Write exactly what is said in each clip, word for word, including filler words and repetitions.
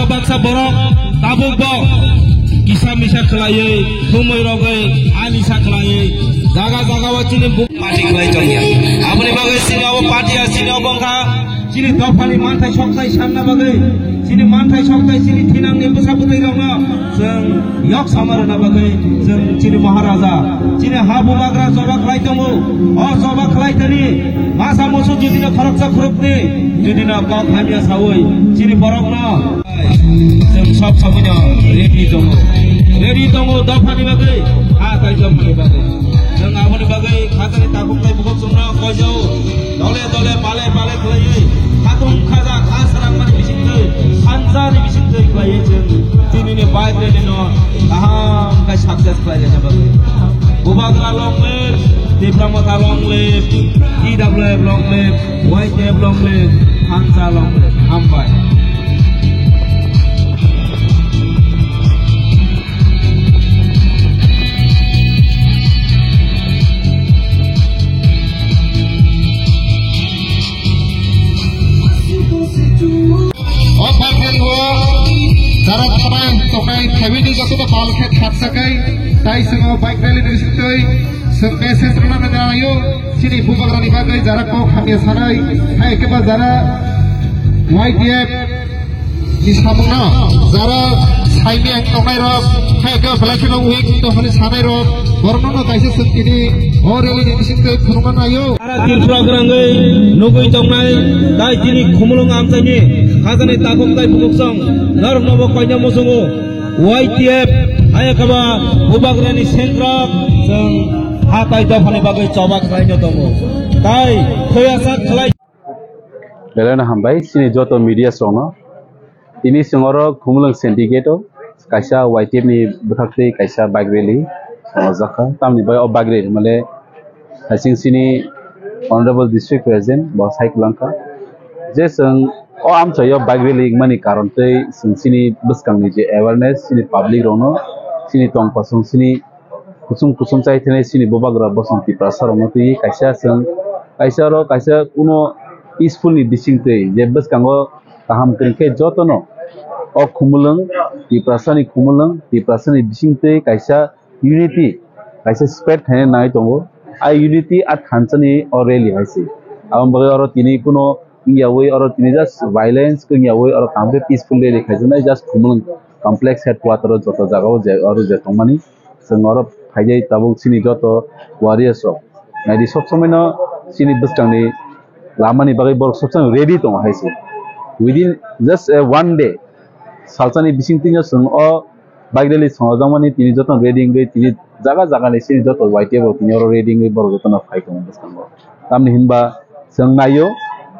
Baksa borok tabuk bo kisa misa khlaiwi, thumwi rogwi, anisa khlaiwi, jaga jaga o chini buk party khlai tongya. Aboni bagwi chini abo party ya chini obo wngkha chini dophani manthai sokthai sanna bagwi, chini manthai sokthai chini thinangni bwsa bwtwi rokno chwng yok sama rwna bagwi chwng chini Maharaja, chini ha bubagra choba khlai tongo. O choba khlai thani masa musu judino khoroksa khoroknwi judino kok hamya sawi chini borokno Chwng sob somoino ready tongo. Ready tongo dophani bagwi, ha tai dophani bagwi. Chwng aboni bagwi khatani takhuk tai bukhuk chwngno koijao. Dole dole pale pale khlaiwi khatung khaja kha sarangmani bisingtwi, sanjani bisingtwi khlaiwi chwng tinini bike rally no kaham khe success khlai rwna bagwi. Bubagra long live, Tipra Motha long live, T W F long live. Wai tep long le, thansa long le, hambai. O bike rally o jara thanai tongnai family jotono pal khe thapsa kai, tai chwng o bike rally ni bisingtwi chwng message rwna nanglaio. Chini bubagrani bagwi jara kok hamya sanai, hai khe ba jara Y T F ni samungno, jara saimeng tongnai rok, hai khe belai kheno weak to hwnwi sanai rok, borokno no kaisa chwng tini o rally ni bisingtwi phunukna naio. Jara Tripura gwrangwi nugwi tongnai, tai tini Khumulwng amchaini khajani takhuk tai bukhuk song norokno bo koina muchungo. Y T F, hai khe ba bubagrani sengrok chwng ha tai dophani bagwi choba khlaino tongo. Tai khoyasa khlai. Belai no hambai chini joto media rokno. Tini chwng oro Khumulwng syndicate o kaisa Y T F ni bwkhak twi kaisa bike rally swngjak kha. Tamni bai o bike rally male hasing chini Honorable District President bo sai kwlang kha je chwng o amchaio bike rally wngmani karon twi chwng chini bwskangni je awareness chini public rokno chini tongkosong chini kuchum kuchum chai thani chini bubagra bosong Tiprasa rokno twi kaisa chwng kaisa oro kaisa kuno peaceful ni bising twi je bwskango kaham kwrwng khe jotono o Khumulwng Tiprasa ni Khumulwng Tiprasa ni bising twi kaisa unity kaisa spread khaina nai tongo. A unity a thansa ni o rally hai se. Aboni bagwi oro tini kuno wngyawi oro tini just violence wngyawi oro kaham khe peaceful rally khaijaknai just Khumulwng complex headquarter o joto jaga o je oro je tongmani. Chwng oro phaijai tabuk chini joto warriors rok. Naidi sob somoi no chini bwskang ni lama ni bagwi borok sob somoi ready tongo hai se. Within just a one day, salsa ni bising twi no chwng o bike rally swngo jakmani tini joto ready wngwi tini jaga jaga ni chini joto Y T F rok tini oro ready wngwi borok joto no phai tongo bwskango. Tamni hinba chwng naio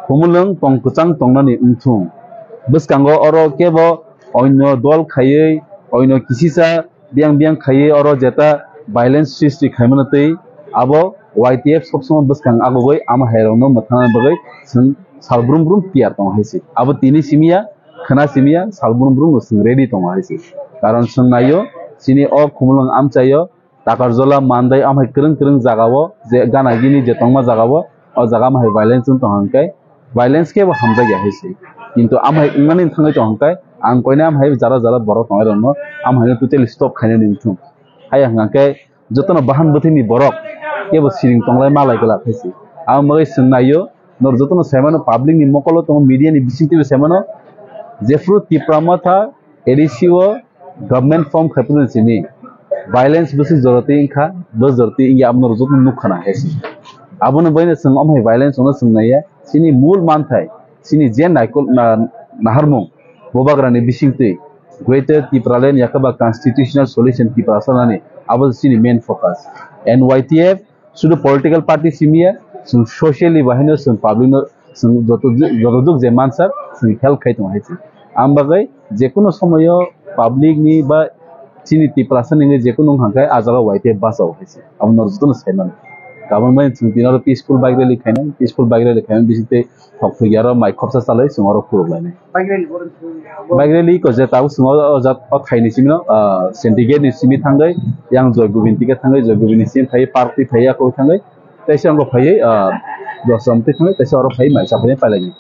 Khumulwng tong kwchang tongnani wngthung. Bwskango oro kebo oino dol khaiwi oino kisisa biyang biyang khaiwi oro jeta violence srishti khaimano tei abo Y T F sob somoi bwskang agogoi ama hai rokno mwthangna bagwi chwng sal brum brum tiyar tongo hai se. Abo tini simi ya, khwna simi ya, sal brum brum no chwng ready tongo hai se. Karon chwng naio chini o Khumulwng amchaio Takarjola, Mandai, amhai kwrwng kwrwng jagao je gana gini je tongma jagao, o jaga amhai violence wng tong hwnkhe, violence khe bo hamjakya hai se. Kintu amhai wngmani thangwi tong hwnkhe, ang koinai amhai jara jara borok tongnai rokno amhaino totally stop khainani wngthung. Haiya hwnkhe jotono bahan bwthwini borok kebo siring tonglai malai glak hai se. Aboni bagwi chwng naio, norok jotono saimano, public ni mokolo tongo, media ni bisingtwi saimano, jephru Tipra Motha A D C o government form khai phuru simi violence bwswk jorotwi wngkha, bo jorotwi wngya abono rwjak nukha na hai se. Abono baino chwng omo hai violence ono chwng naiya, chini mul manthai, chini je naikol na-, naharmung, bubagrani bisingtwi Greater Tipraland yakaba constitutional solution Tiprasa nani abo chini main focus. N Y T F sudu political party simiya, chwng socially bahino chwng public no chwng joto joto duk je mansa chwng help khai tongo hai se. Ang bagwi jekunu somoyo public ni ba chini Tiprasa ni je kunu wngkha khe a jaga Y T F bachao hai se. Abo no joto no sai mano. Kabang bai chwng tini oro peaceful bike rally khainai, peaceful bike rally khainai bising tei thok thok yaro mai khopsa chalai chwng oro khuluk lainai. Bike rally ko je tabuk chwng o, o jat o thai ni simi no, ah, syndicate ni simi thangwi yang Joy Govind ticket thangwi Joy Govind ni simi phai park twi phai ya koi thangwi. Teisa wngkha phaiwi, ah, Dosram twi thangwi teisa oro phai mai chaphai pailai ni.